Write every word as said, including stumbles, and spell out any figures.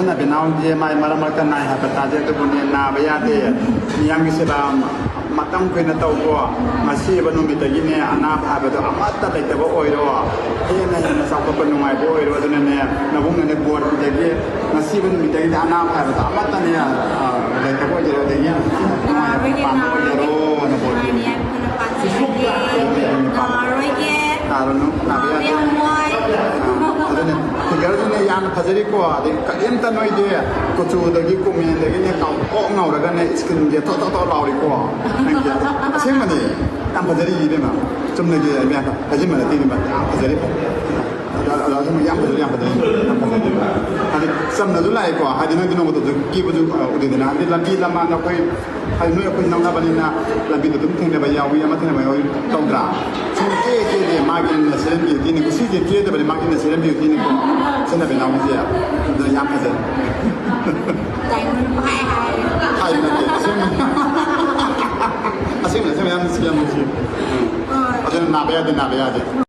ꯅꯕꯤꯅꯥꯎꯗꯤ ꯃꯥꯏ ꯃꯔꯛ ꯃꯔꯛꯇ ꯅꯥꯏ ꯍꯥꯏꯕ ꯇꯥꯖꯩ, ꯑꯗꯨꯕꯨꯅꯦ, ꯅꯥꯕ ꯌꯥꯗꯦ꯫ ꯃꯤꯌꯥꯝꯒꯤ ꯁꯦꯕꯥ ꯃꯇꯝ ꯀꯨꯏꯅ ꯇꯧꯕ, ꯉꯁꯤ ꯑꯣꯏꯕ ꯅꯨꯃꯤꯠꯇꯒꯤꯅꯦ, ꯑꯅꯥꯕ ꯍꯥꯏꯕꯗꯣ ꯑꯃꯠꯇ ꯂꯩꯇꯕ ꯑꯣꯏꯔꯣ, ꯍꯦꯟꯅ ꯍꯦꯟꯅ ꯆꯥꯎꯈꯠꯄ ꯅꯨꯡꯉꯥꯏꯕ ꯑꯣꯏꯔꯣ꯫ ꯑꯗꯨꯅꯅꯦ, ꯅꯕꯨꯡꯅꯅꯦ ꯕꯣꯔ ꯄꯤꯖꯒꯦ, ꯉꯁꯤ ꯑꯣꯏꯕ ꯅꯨꯃꯤꯠꯇꯒꯤꯗꯤ ꯑꯅꯥꯕ ꯍꯥꯏꯕꯗꯣ ꯑꯃꯠꯇꯅꯦ, ꯑ, ꯂꯩꯇꯕ ꯑꯣꯏꯖꯔꯣ, ꯑꯗꯒꯤ ꯅꯨꯡꯉꯥꯏꯕ ꯅꯥꯔꯣꯏꯒꯦ, ꯄꯥꯟꯕ ꯅꯥꯔꯣꯏꯒꯦ꯫ ꯑꯣꯏꯖꯔꯣ, ꯍꯥꯏꯅ ꯕꯣꯔ ꯄꯤꯖꯒꯦ꯫ ꯅꯥꯔꯣꯏꯒꯦ, ꯅꯥꯔꯣꯏꯒꯦ꯫ ꯅꯥꯔꯨꯅꯨ, ꯅꯥꯕ ꯌꯥꯗꯦ꯫ ꯌꯥꯝ ꯋꯥꯏ꯫ ꯑꯥ, ꯑꯗꯨꯅꯦ, ꯐꯤꯒꯔꯗꯨꯅꯦ ꯌꯥꯝꯅ ꯐꯖꯔꯤꯀꯣ, ꯑꯗꯩ ꯀꯔꯤꯝꯇ ꯅꯣꯏꯗꯦ, ꯀꯨꯆꯨꯗꯒꯤ ꯀꯨꯃꯦꯟꯗꯒꯤꯅꯦ ꯉꯧꯊꯣꯛ ꯉꯧꯔꯒꯅꯦ, ꯏꯁꯀꯤꯟꯁꯦ ꯊꯣꯠ ꯊꯣꯠ ꯊꯣꯠ ꯂꯥꯎꯔꯤꯀꯣ꯫ ꯅꯪꯁꯦ ꯑꯁꯦꯡꯕꯅꯦ, ꯌꯥꯝ ꯐꯖꯔꯤ ꯏꯕꯦꯝꯃ, ꯆꯨꯝꯅꯒꯤ ꯏꯕꯦꯝꯃ, ꯍꯥꯏꯖꯤꯟꯕ ꯅꯠꯇꯦ ꯏꯕꯦꯝꯃ, ꯌꯥꯝ ꯐꯖꯔꯤ꯫ ꯑꯗ, ꯑꯗ, ꯑꯁꯦꯡꯕ ꯌꯥꯝ ꯐꯖꯔꯤ, ꯌꯥꯝ ꯐꯖꯔꯤ, ꯌꯥꯝ ꯐꯖꯔꯤ꯫ ꯍꯥꯏꯗꯤ ꯆꯝꯅꯁꯨ ꯂꯥꯛꯑꯦꯀꯣ, ꯍꯥꯏꯗꯤ ꯅꯣꯏꯗꯤ ꯅꯣꯡꯃꯇꯁꯨ ꯀꯦꯕꯁꯨ, ꯑ, ꯎꯗꯦꯗꯅ, ꯍꯥꯏꯗꯤ ꯂꯝꯕꯤ ꯂꯝꯃꯥꯡꯗ ꯑꯩꯈꯣꯏ ꯍꯥꯏꯗꯤ ꯅꯣꯏ ꯑꯩꯈꯣꯏ ꯅꯛꯅꯕꯅꯤꯅ ꯂꯝꯕꯤꯗ ꯑꯗꯨꯝ ꯊꯦꯡꯅꯕ ꯌꯥꯎꯏ, ꯑꯃ ꯊꯦꯡꯅꯕ ꯌꯥꯎꯏ ꯇꯧꯗ꯭ꯔꯥ? ꯁꯨꯝ ꯀꯦ ꯀꯦꯗꯦ, ꯃꯥꯒꯤ natural beautyꯅꯤꯀꯣ꯫ ꯁꯤꯁꯦ ꯀꯦꯗꯕꯅꯤ, ꯃꯥꯒꯤ natural beautyꯅꯤꯀꯣ꯫ ꯁꯤꯅ ꯕꯦꯅꯥꯎꯒꯤꯁꯦ꯫ ꯑꯗꯨꯅ ꯌꯥꯝ ꯐꯖꯩ꯫ ꯗꯥꯏꯃꯟ ꯍꯥꯏ ꯍꯥꯏ꯫ ꯍꯥꯏꯕ ꯅꯠꯇꯦ, ꯑꯁꯦꯡꯕ꯫ ꯑꯁꯦꯡꯕ, ꯑꯁꯦꯡꯕ ꯌꯥꯝ ꯅꯨꯡꯁꯤ, ꯌꯥꯝ ꯅꯨꯡꯁꯤ꯫ ꯎꯝ꯫ ꯑꯗꯨꯅ ꯅꯥꯕ ꯌꯥꯗꯦ, ꯅꯥꯕ ꯌꯥꯗꯦ꯫